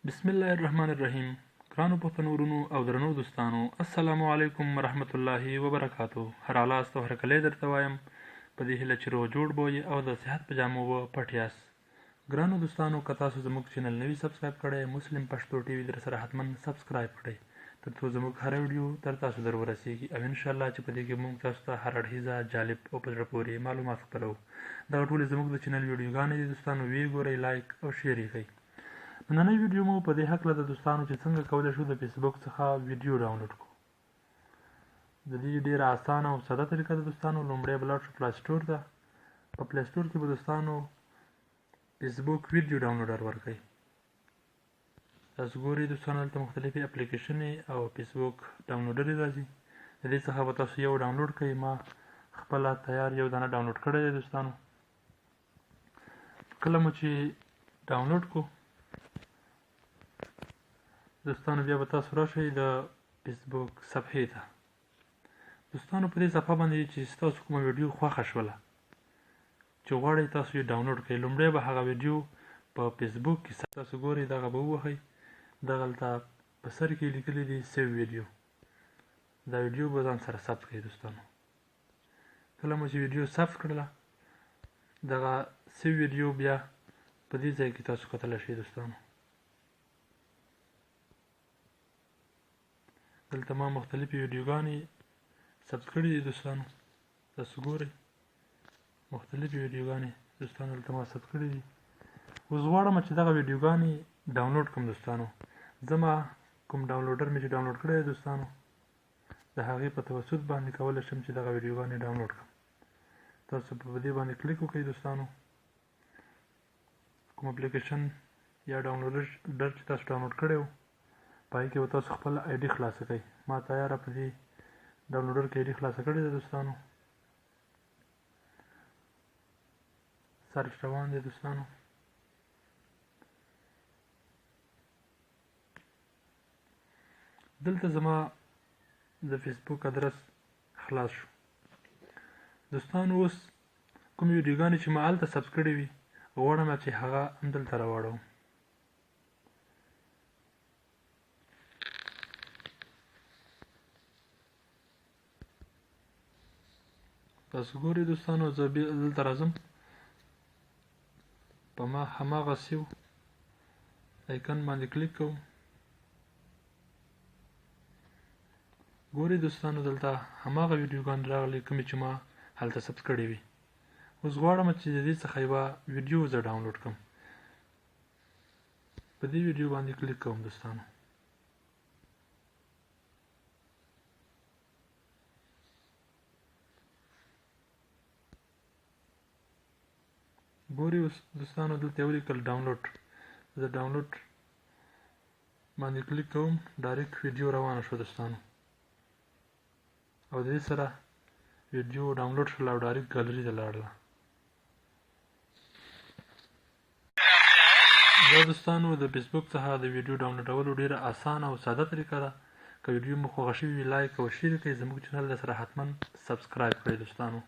بسم الله الرحمن الرحیم. ګرانو پښتنو ورونو او درنو دوستانو، السلام علیکم ورحمت الله وبرکاتو. هر علاست او هرکلی درته وایم، په دې هیله چې روغ جوړ به یې او د صحت په جامو به پټ یاست. ګرانو دوستانو، که تاسو زموږ چینل نوي سبسکرایب کړی، مسلم پښتو ټي وي در سره حتما سبسکرایب کړئ، ترڅو زموږ هره ویډیو تر تاسو در ورسیږي، او انشاءالله چې په دې کې موږ تاسو ته هر اړخیزه، جالب او په زړه پورې معلومات خپروو. دغه ټولې زموږ د چینل ویډیوګانې دي دوستانو، ویې ګورئ، لایک او شیر یې کړئ. نننۍ ویډیو مو په دې هکله د دوستانو چې څنګه کولی شو د فیسبوک څخه ویډیو ډاونلوډ کړو. د دې ډیره اسانه او ساده طریقه ده دوستانو. لومړی به لاړ شو پلی سټور ته. په پلی سټور کې به دوستانو فیسبوک ویډیو ډاونلوډر ورکړئ. تاسو ګورئ دوستانو، دلته مختلفې اپلیکیشنې او فیسبوک ډاونلوډرې راځي. د دې څخه به تاسو یو ډاونلوډ کړئ. ما خپله تیار یو دانه ډاونلوډ کړی دی دوستانو. کله مو چې ډاونلوډ کو دوستانو، بیا به تاسو راشئ د فیسبوک صفحې ته دوستانو. په دې صفحه باندې چې ستاسو کومه ویډیو خوښه شوله چې غواړئ تاسو یې ډاونلوډ کړئ، لومړی به هغه ویډیو په فیسبوک کې تاسو ګورئ، دغه به ووهئ. دغلته په سر کې لیکلي دي سیو ویډیو، دا ویډیو به ځان سره ثبت کړئ دوستانو. کله مو چې ویډیو ثبت کړله، دغه سیو ویډیو بیا په دې ځای کې تاسو کتلی شئ دوستانو. دلته ما مختلفې ویډیوګانې ثبت کړې دي دوستانو، تاسو ګورئ مختلفې ویډیوګانې دوستانو دلته ما ثبت کړې دي. اوس غواړم چې دغه ویډیوګانې ډاونلوډ کړم دوستانو. زما کوم ډاونلوډر مې چې ډاونلوډ کړی دی دوستانو، د هغې په توسط باندې کولی شم چې دغه ویډیوګانې ډاونلوډ کړم. تاسو په دې باندې کلیک وکړئ دوستانو. کوم اپلیکیشن یا ډاونلوډر چې تاسو ډاونلوډ کړی و، په هغې کې به تاسو خپله آی ډي خلاصه کړئ. ما تیاره په دې ډاونلوډر کې آی ډي خلاصه کړې ده دوستانو. سرچ روان دی دوستانو. دلته زما د فیسبوک ادرس خلاص شو دوستانو. اوس کومې ویډیوګانې چې ما هلته ثبت کړې وي، غواړم چې هغه همدلته راواړوم. تاسو ګورئ دوستانو، زه بیا دلته راځم، په ما هماغه سیو آیکن باندې کلیک کوم. ګورئ دوستانو، دلته هماغه ویډیوګان راغلي کومې چې ما هلته ثبت کړې وي. اوس غواړم چې د دې څخه یوه ویډیو زه ډاونلوډ کړم. په دې ویډیو باندې کلیک کوم دوستانو. ګوري اوس دوستانو، دلته یې ولیکل ډاونلوډ، زه ډاونلوډ باندې کلیک کوم. ډایرکټ ویډیو روانه شوه دوستانو، او د دې سره ویډیو ډاونلوډ شوله او ډایرکټ ګالري ته لاړله. دا دوستانو د فیسبوک څخه د ویډیو ډاونلوډولو ډیره اسانه او ساده طریقه ده. که ویډیو مو خوښه شوې وي، لایک او شیر کړئ. زموږ چینل در سره حتما سبسکرایب کړئ دوستانو.